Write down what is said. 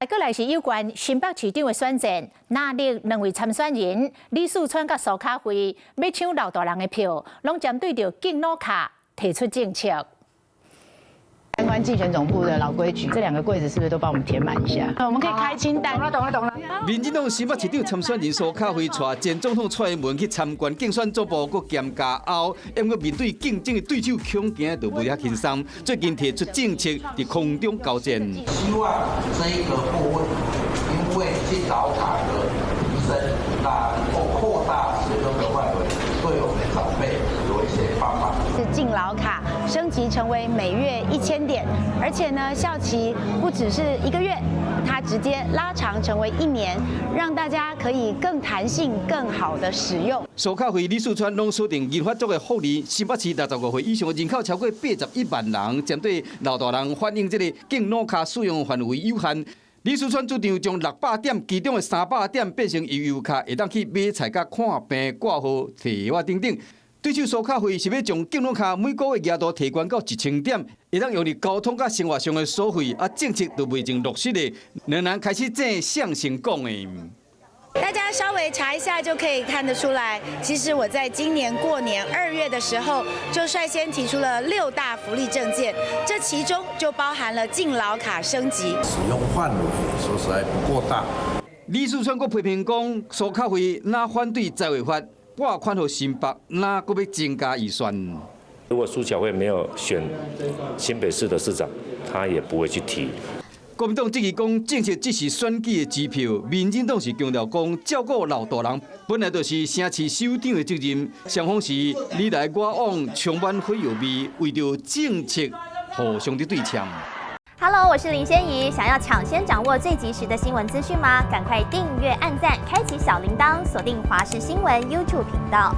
閣來是有關新北市長的選戰，藍綠兩位參選人李四川佮蘇卡慧欲搶老大人的票，攏針對著敬老卡提出政策。參觀競選總部的老規矩，這兩個櫃子是不是都幫我們填滿一下？我們可以開清單。懂了，懂了，懂了。民進黨新北市長參選人蘇卡慧帶前總統蔡英文去參觀競選總部，閣兼加毆，毋過面對競爭的對手，恐驚就無遐輕鬆。最近提出政策，佇空中交戰。希望這一個部分，因為敬老卡的提升，那能夠擴大使用的範圍，對我們長輩有一些幫忙。是敬老卡升級成為每月1000點，而且呢，效期不只是一個月，它直接拉長成為一年，讓大家可以更彈性、更好的使用。蘇卡慧、李四川攏鎖定銀髮族的福利，新北市65歲以上的人口超過81萬人，針對老大人反映這个敬老卡使用範圍有限。李四川主張將600點其中的300點變成悠遊卡，會當去買菜、佮看病、掛號、提藥等等。對手蘇卡慧是欲將敬老卡每個月額度提懸到1000點，會當用佇交通佮生活上的所費，啊，政策都未盡落實的，兩人開始爭相先講的。大家稍微查一下就可以看得出來，其實我在今年過年2月的時候就率先提出了六大福利政見，這其中就包含了敬老卡升級。使用範圍說實在不夠大。李四川閣批評講，蘇卡慧若反對在位法，撥款予新北，若閣欲增加預算。如果蘇巧慧沒有選新北市的市長，他也不會去提。國民黨質疑講，政策只是選舉的支票，民進黨是強調講，照顧老大人本來就是城市首長的責任，雙方是你來我往，充滿火藥味，為著政策互相佇對嗆。 Hello，我是林仙怡，想要搶先掌握最及時的新聞資訊嗎？趕快訂閱、按讚、開啟小鈴鐺，鎖定華視新聞 YouTube 頻道。